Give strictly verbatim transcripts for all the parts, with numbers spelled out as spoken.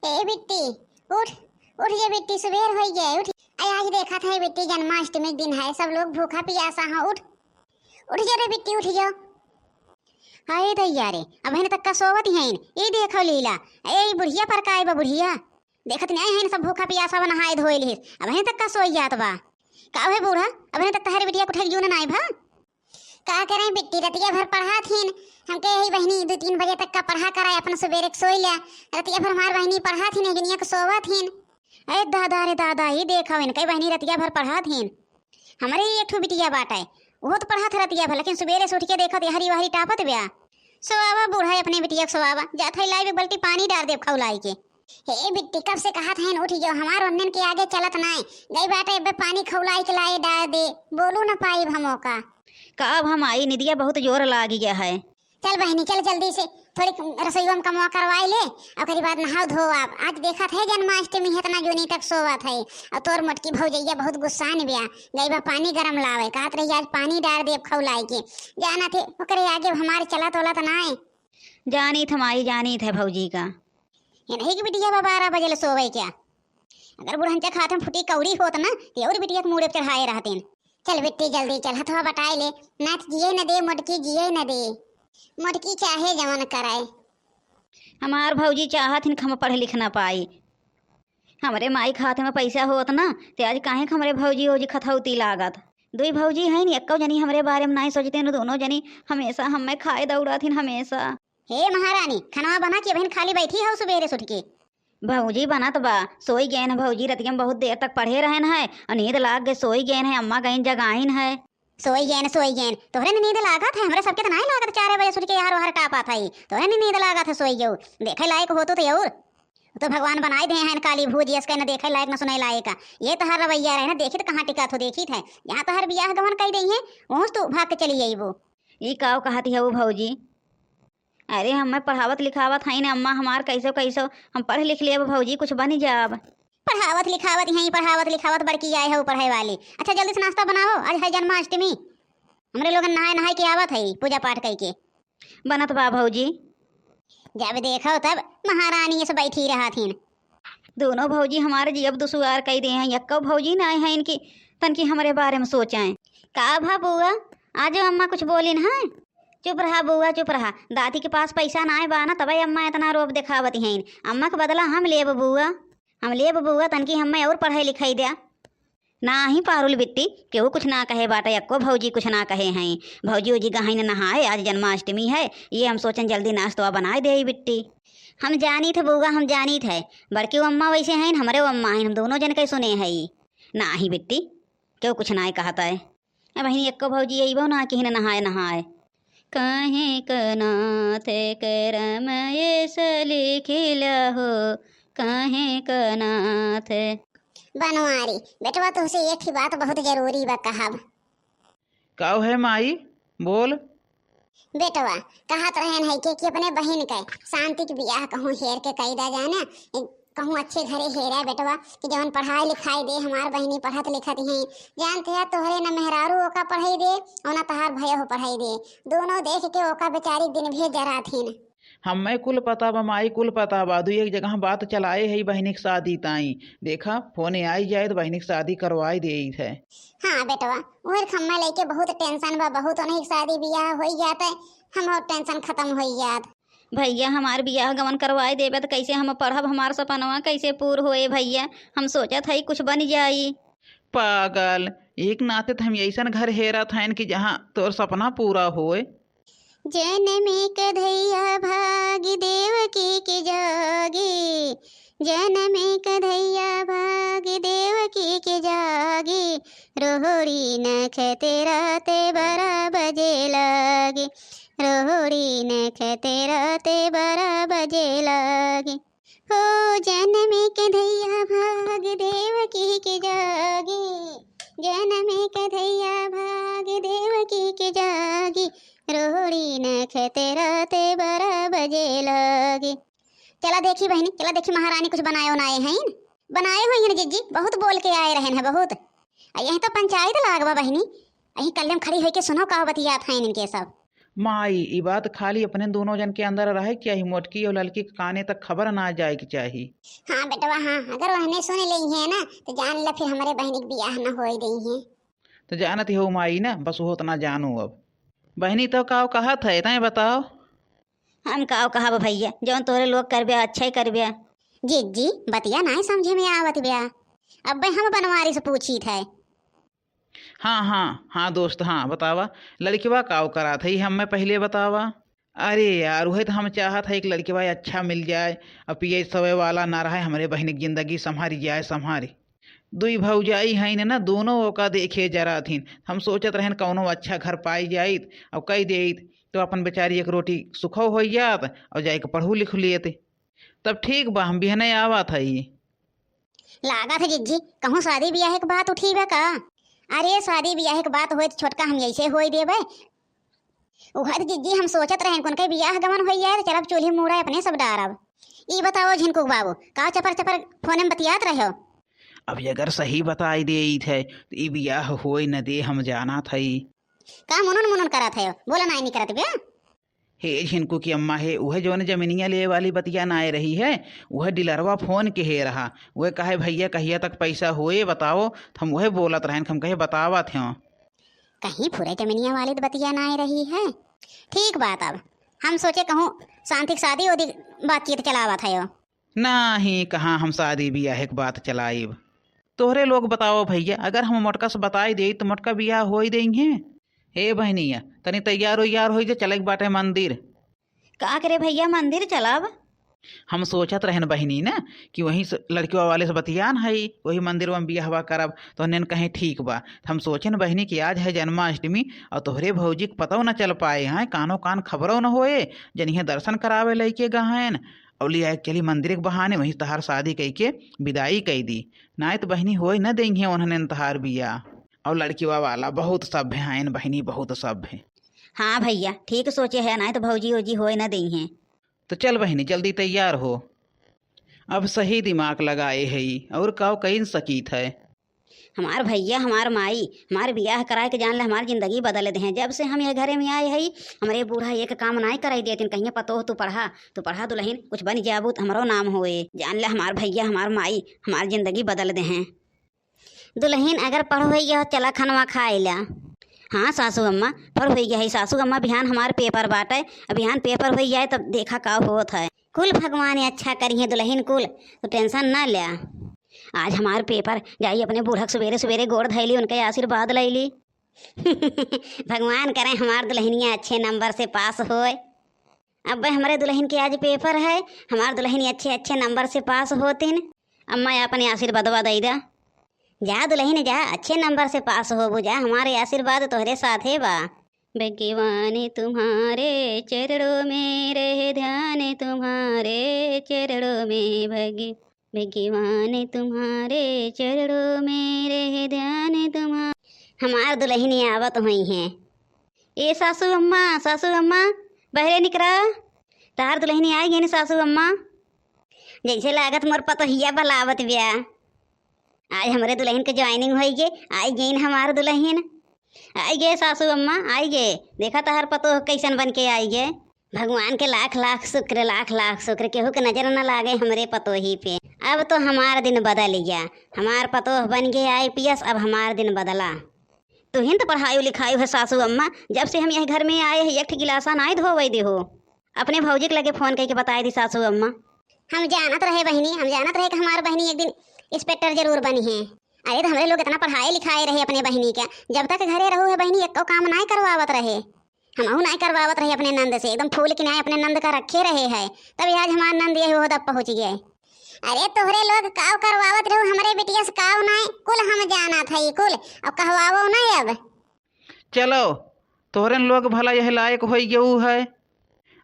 ए बिट्टी, उठ, उठ जा बिट्टी, सुबेर होइ गए, उठ। अरे आज देखत है बिट्टी, जन्माष्टमी के दिन है, सब लोग भूखा पियासा हैं, उठ, उठ जा रे बिट्टी, उठ जा। हाय दैया रे, अबहिन तक का सोवत ही हैं, ई देखो लीला, ए ई बुढ़िया पर का आए बा बुढ़िया, देखत नाहीं हैं सब भूखा पियासा बा, नहाए धोए लिहिस, अबहिन तक का सोई जात बा। का है बूढ़ा, अबहिन तक तहरे बिटिया के उठे के जून नाहीं भा? का करें बिट्टी, रतिया भर पढ़ात हीन। हमके यही बहिनी दो तीन बजे तक का पढ़ा कराए, अपन सुबेरे के सोई ले। रतिया भर हमार बहिनी पढ़ात हीन, दुनिया के सोवत हीन। अरे दादा रे दादा, ई देखा इनके बहिनी रतिया भर पढ़ात हीन। हमरे ही एक ठो बिटिया बाटे, वो तो पढ़त है रतिया भर, लेकिन सुबेरे से उठ के देखत यहरी वहरी टापत ब्या। सोआवा बूढ़ा अपने बिटिया के सोआवा, जात है लाइब एक बाल्टी पानी डार देब खौलाई के। हे बिट्टी, कब से कहत हैं उठ जो, हमार ओन्हन के आगे चलत नाय। गई बाटे अबे पानी खौलाई के लाए डार दे, बोलू न पाइब हम ओका। का अब हम आई, निदिया बहुत जोर लाग गया है। चल बहिनी, चल जल्दी से थोड़ी रसोईवा में कमवा करवाई ले, ओकरी बाद नहाओ धो आप। आज देखत है जन्माष्टमी है, इतना जोनी तक सोवत है, और तोर मोटकी भौजैया बहुत गुस्सान ब्या, गई बा पानी गरम लावे, कहत रही आज पानी डार देब खौलाई के, जाना थे ओकरे आगे हमार चलत ओलत नाय। जानित है माई, जानित है भौजी का। ये नहीं कि बिटिया बा बारह बजे ले सोवे क्या? अगर बुढ़नचा खात में फुटी कौड़ी होत ना, तो और बिटिया के मूड़े पे चढ़ाए रहतीन। चल बिट्टी, जल्दी चल, हथवा बटाए ले, ना तो जिए न दे मोटकी, जिए न दे। मोटकी चाहे जवन कराए। हमार भौजी चाहत हिन कि हम पढ़ लिख ना पाई। हमरे माई खाते में पैसा होत ना, ते आज काहे के हमरे भौजी ओजी खथौती लागत। दुई भौजी हैं नी, एक्को जनी हमरे बारे में नाहीं सोचते न, दोनों जनी हमेशा हमें खाए दौड़त हिन, हमेशा। हे महारानी, खनवा बना के बहिन खाली बैठी हौ सुबेरे से उठ के? भौजी बनत बा, सोई गएन भौजी, रतिया में बहुत देर तक पढ़े रहेन है, और नींद लाग गए, सोई गएन है, अम्मा गईन जगाइन है। सोई गएन, सोई गएन, तोहरे न नींद लागत है, हमरे सबके तो नाहीं लागत, चार बजे से उठ के यार वार टापत है, तोहरे न नींद लागत है, सोई गयो, देखे लायक होतो तो और। तो भगवान बनाए दे हैं काली भूत, यस के न देखे लायक न सुने लायक। ये तोहर रवैया रहे न, देखित कहाँ टिकत हो, देखित है, जहाँ तोहर बियाह गवन कई दई है, वहाँ से तू भाग के चली अइबो। ई काव कहत है वो भौजी? अरे हमें पढ़ावत लिखावत है न अम्मा हमार, कैसो कैसो हम पढ़ लिख लेब भौजी, कुछ बन जाब। पढ़ावत लिखावत यहीं, पढ़ावत लिखावत बड़की आए है पढ़े वाली। अच्छा जल्दी से नाश्ता बनाओ, आज है जन्माष्टमी, हमरे लोगन नहाए नहाए के आवत है पूजा पाठ कई के। बनत बा भौजी। जब देखो तब महारानी ऐसे बैठी रहत हिन। दोनों भौजी हमारे जियब दुसुआर कई दे हैं, यक्को भौजी ना आए हैं इनकी, तनकी हमरे बारे में सोचें। का भा बुआ, आज अम्मा कुछ बोलिन हैं? चुप रहा बुआ, चुप रहा। दादी के पास पैसा नाय बा ना, तबे अम्मा इतना रोब देखावत हैं। अम्मा के बदला हम लेब बुआ, हम लेब बुआ, तनकी हमें और पढ़ाई लिखाई द्या। नाही पारुल बिट्टी, केहू कुछ ना कहे बाटे, अक्को भौजी कुछ ना कहे हैं। भौजी उजी गहन नहाए, आज जन्माष्टमी है, ये हम सोचन जल्दी नाश्तवा बनाए देई बिट्टी। हम जानित है बुआ, हम जानित है, बड़की अम्मा वैसे हैं, हमरे अम्मा हैं, हम दोनों जन के सुने हैं। नाही बिट्टी, केहू कुछ ना कहत है। अब बहिनी एक्को भौजी अइबो ना किहिन नहाए नहाए। काहे क नाथ करम एस लिखिला हो, काहे क नाथ। बनवारी, बेटवा तोहसे एक ही बात बहुत जरूरी बा कहब। का है माई, बोल। बेटवा, कहत रहन है के कि अपने बहिन के शांति के बियाह कहूँ हेर के कई दा जाने, कहूँ अच्छे घरे हेरा बेटवा, कि जवन पढ़ाई लिखाई दे, हमार बहिनी पढ़त लिखत ही। जानते है तोहरे न मेहरारू ओका पढ़ाई दे और न तहार भैया हो पढ़ाई दे, दोनों देख के ओका बेचारी दिन भर जरात ही न। हमें कुल पता बा माई, कुल पता बा। दू एक जगह बात चलाए है बहिनी के शादी ताई। देखा, फोने आई जाए तो बहिनी के शादी करवाई देइत है। हाँ बेटवा, उहर खम्मा लेके बहुत टेंशन बा, बहुत उन्हीं के शादी बियाह होई जात है, हम और टेंशन खत्म होई जात। भैया, हमार बियाह गवन करवाए देबे त कैसे हम पढ़ब? हमार सपनवा कैसे पूर होए भैया? हम सोचत हई कुछ बन जाई। पागल, एक नाते त हम ऐसन घर हेरत हन कि जहाँ तोर सपना पूरा होए। जनम एक धैया भाग देवकी के जागे, जनम एक धैया भाग देवकी के जागे, रोहड़ी नखते राते बारह बजे लागे, रोहड़ी नखते राते बारह बजे लागे। हो जनम के धैया भाग देवकी के जागे, जनम के धैया भाग देवकी के जागे, रोहड़ी नखते राते बारह बजे लागे। चला देखी बहिनी, चला देखी महारानी कुछ बनाए उनाए हैं। बनाए हुए हैं जिज्जी, बहुत बोल के आए रहन है, बहुत। आ यहीं तो पंचायत लाग बा बहिनी, यहीं कल्ले में खड़ी होके सुनो का बतियात हैं इनके सब। माई, ई बात खाली अपने दोनों जन के अंदर रहे के चाही, मोटकी और लड़की के काने तक खबर ना जाए के चाही। हाँ बेटवा, हाँ, अगर वहने सुन लेइहें ना, तो जान ल फिर हमरे बहिनी के बियाह न होए देइहें। तो जानत ही हो माई ना, बस वो उतना जानो अब। बहिनी, तो काव कहत है, तय बताओ। हम काव कहब भैया, जौन तोहरे लोग करब्या, अच्छा ही करब्या। जिज्जी, बतिया नाहीं समझे में आवत ब्या। अब्बे हम बनवारी से पूछित है। हाँ, हाँ, हाँ दोस्त, हाँ, बतावा, लड़कवा काव करात है, ई हमें पहिले बतावा। अरे यार, उहे तो हम चाहत है, एक लड़कवा अच्छा मिल जाए, अब पिए सोए वाला ना रहे, हमरे बहिनी के जिंदगी संभारी जाए, संभारी। दुई भौजाई हईन ना, दोनों ओका देखे जरात हीन। हम सोचत रहेन कौनो अच्छा घर पाई जाइत और कई देइत, तो अपन बेचारी एक रोटी सुखो होइ जात और जाइके पढ़ू लिखू लेत। तब ठीक बा, हम बिहने आवत हई। लागत है जिज्जी, कहूँ शादी बियाह के बात उठी बा का? अरे शादी बियाह के बात होई तो छोटका हम ऐसे होई देबे। उहे तो जिज्जी हम सोचत रहेन, कुन के बियाह गमन होई जाए तो चलब चूल्ही मूड़ा अपने सब डारब। ई बताओ झिनकू बाबू, का चपर चपर फोने में बतियात रहो? अब ये अगर सही बताई देइत है, तो ई बियाह होई न दे, हम जानत हई। का मुनुन मुनुन करत है? बोला नाई नहीं करत बे। हे झिनकू की अम्मा हे, उहे जौन जमीनिया लेवे वाली बतिया नाय रही है, उहे डीलरवा फोन के हे रहा, उहे कहे, "भैया, कहिया तक पैसा होए, बताओ।" तो हम उहे बोलत रहेन, हम कहे, "बतावत हैं।" कहीं फुरे जमीनिया वाली तो बतिया नाय रही है। ठीक बात, अब हम सोचे कहूँ शांति के शादी उदी बातचीत चलावत है। नाही, कहाँ हम शादी बियाह के बात चलाइब। तोहरे लोग बताओ भैया, अगर हम मोटका से बताई देई तो मोटका बियाह होई देइहें। हे बहनिया, तनी तैयार उयार होई जा, चले के बाटे मंदिर। का करे भैया, मंदिर चलब? हम सोचत रहेन बहिनी ना कि वहीं से लड़किवा वाले से बतियान हई, वही मंदिर में बियाहवा करब, तो उन्हें कहे ठीक बा। तो हम सोचेन बहिनी कि आज है जन्माष्टमी और तोहरे भौजी के पतौ न चल पाए हैं, कानो कान खबरो न होए, जनिहे दर्शन करावे लइके गहन और ले आए के चली मंदिर के बहाने, वहीं तहार शादी कई के विदाई कई दी। नाय तो बहिनी होए न देइहें उन्हने तहार बियाह। और लड़किवा वाला बहुत सभ्य हैं बहिनी, बहुत सभ्य। हाँ भैया, ठीक सोचे है, नाय तो भौजी ओजी होए न देइहें। तो चल बहिनी, जल्दी तैयार हो, अब सही दिमाग लगाए है और काव कइन सकीत है। हमार भैया, हमार माई, हमार बियाह कराए के जान ले हमार जिंदगी बदल देहें। जब से हम यह घरे में आए हई, हमरे बूढ़ा एक काम नाय कराई देतिन। कहिए, "पतोह तू पढ़ा, तू पढ़ा दुलहिन, कुछ बन जाबू त हमरो नाम होए।" जान ले हमार भैया, हमार माई, हमार जिंदगी बदल देहें। दुलहिन, अगर पढ़ होई गया, चला खनवा खाए ला। हाँ सासू अम्मा, पढ़ होई गया है सासू अम्मा, बिहान हमार पेपर बाटे, अब बिहान पेपर होई जाए तब देखा का होत है। कुल भगवान अच्छा करिहें दुलहिन कुल, तू tension ना ल्या। आज हमार पेपर, जाई अपने बूढ़क सुबेरे सुबेरे गोड़ धइली, उनके आशीर्वाद लइली। भगवान करे हमार दुलहिनिया अच्छे नंबर से पास होए। अब्बे हमरे दुलहिन के आज पेपर है, हमार दुलहिन अच्छे अच्छे नंबर से पास होतिन। अम्मा आपन आशीर्वादवा दई दा। जा दुलहिन जा, अच्छे नंबर से पास होबू जा, हमारे आशीर्वाद तोहरे साथे बा। भगवान तुम्हारे चरणों में रहे, ध्यान तुम्हारे चरणों में भग-, भगवान तुम्हारे चरणों में रहे, ध्यान तुम्हारे। हमार दुलहिन आवत होइहें। ए सासू अम्मा, सासू अम्मा, बहरे निकरा। तहार दुलहिन आई गइन सासू अम्मा। जैसे लागत मोर पतोहिया बलावत ब्या। आज हमरे दुलहिन के joining होई गे, आई गइन हमार दुलहिन। आई गे सासू अम्मा, आई गे। देखा तहार पतोह कैसन बन के आई गे। भगवान के लाख लाख शुक्र, लाख लाख शुक्र, केहू के नजर न लागे हमरे पतोही पे। अब तो हमार दिन बदल गया, हमार पतोह बन गे IPS, अब हमार दिन बदला। तुहिन तो पढ़ायु लिखायु है सासू अम्मा, जब से हम यह घर में आए हैं एक ठे गिलासा नाई धोवे देहो। अपने भौजी के लगे फोन करके बताए दी सासू अम्मा। हम जानत रहे बहिनी, हम जानत रहे कि हमार बहिनी एक दिन इंस्पेक्टर जरूर बनी है। अरे तो हमरे लोग इतना पढ़ाए लिखाए रहे अपने बहिनी के, जब तक घरे रहू है बहिनी एको काम नाई करवावत रहे। हमहू नाई करवावत रहे अपने नंद से, एकदम फूल की नाई अपने नंद का रखे रहे है। तब आज हमार नंद यही ओहदा पहुँच गए। अरे तोहरे लोग काव करवावत रहू हमरे बिटिया से काव नाई, कुल हम जानत है कुल, और कहवावो नाई अब। चलो, तोहरे लोग भला यह लायक होई गऊ है।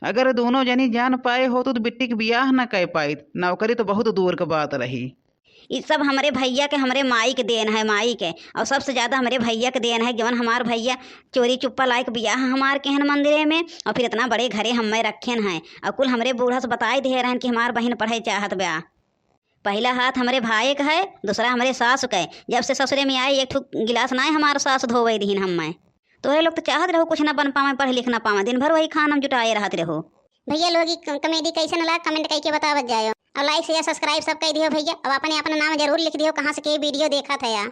अगर दोनों जनी जान पाए हो तो बिट्टी के बियाह न कर पाइत, नौकरी तो बहुत दूर के बात रही। ई सब हमरे भैया के, हमरे माई के देन है, माई के। और सबसे ज्यादा हमरे भैया के देन है, जवन हमार भैया चोरी चुप्पा लायक बियाह हमार केहन मंदिरे में, और फिर इतना बड़े घरे हमें रखेन है। और कुल हमरे बूढ़ा से बताई दे रहन कि हमार बहिन पढ़े चाहत बा। पहला हाथ हमरे भाई के है, दूसरा हमरे सास के। जब से ससुरे में आई, एक ठो गिलास नाय हमार सास धोवे दिहिन हमें। तोहरे लोग तो चाहत रहो कुछ ना बन पावे, पढ़ लिख ना पावे, दिन भर वही खाना में जुटाए रहत रहो। भैया लोग ई क-, comedy कैसन लाग comment कइके बतावत जायो। और like share subscribe सब कइ दियो भैया। अब अपने अपना नाम जरूर लिख दियो कहाँ से के video देखत है या।